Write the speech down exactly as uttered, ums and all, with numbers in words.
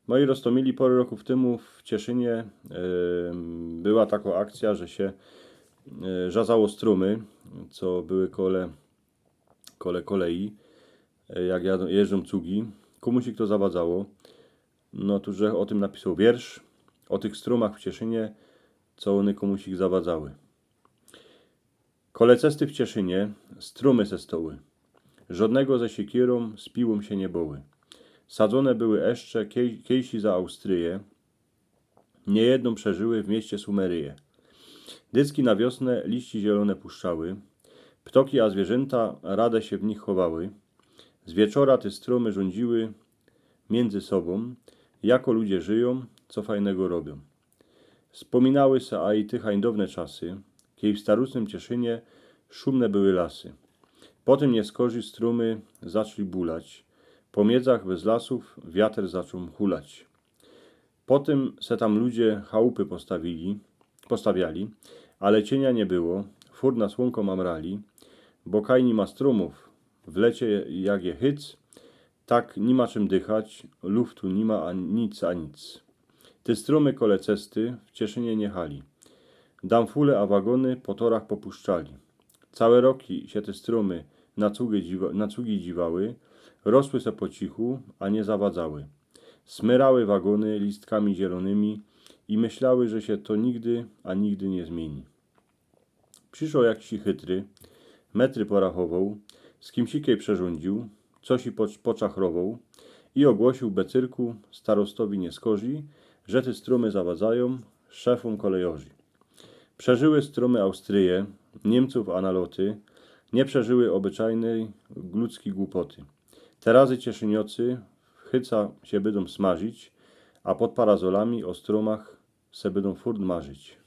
Moi roztōmili, pŏrã rokōw tymu w Cieszynie była takŏ akcyjŏ, że sie rzadzało strōmy, co były kole, kole koleji, jak jeżdżōm cugi. Kōmuś ich to zawadzało. No tu żech ô tym napisoł wiersz, ô tych strōmach w Cieszynie, co ône kōmuś ich zawadzały. Kole cesty w Cieszynie strōmy se stoły. Żŏdnego ze siekierōm, z piłōm sie niy boły. Sadzōne były jeszcze, kiej-, kiejsi za Austryje, niyjednōm przeżyły w mieście Sumeryje. Dycki na wiosnã liści zielōne puszczały. Ptŏki a zwierzynta rade sie w nich chowały. Z wieczora te strōmy rzōndziły miyndzy sobōm, jako ludzie żyjōm, co fajnego robiōm. Spōminały se aj te hańdowne czasy, kiej w starusznym Cieszynie szumne były lasy. Potym niyskorzij strōmy zaczli bulać, po miedzach bez lasōw wiater zaczōn hulać. Potym se tam ludzie chałupy postawili, postawiali, ale cienia niy było, furt na słōnko mamrali, bo kaj niy ma strōmōw w lecie jak je chyc, tak niy ma czym dychać, luftu niy ma a nic, a nic. Te strōmy kole cesty w Cieszynie niy chali. Damfule a wagōny po torach popuszczali. Cołke roki sie te strōmy na cugi dziwa-, na cugi dziwały, rosły se po cichu, a niy zawadzały. Smyrały wagōny listkami zielōnymi i myślały, że sie to nigdy, a nigdy niy zmiyni. Prziszoł jakiś chytry, metry porachowoł, z kimś sikej przerzōndziōł, coś i pocz-, poczachrowoł i ôgłosiył: „Becyrku, starostowi niyskorzij, że te strōmy zawadzajōm szefōm kolejorzij”. Przeżyły strōmy Austryje, Niymcōw a naloty, niy przeżyły ôbyczajnyj ludzkij głupoty. Te razy cieszyniŏcy w chyca sie bydōm smażyć, a pod parazolami ô strōmach se bydōm furt marzyć.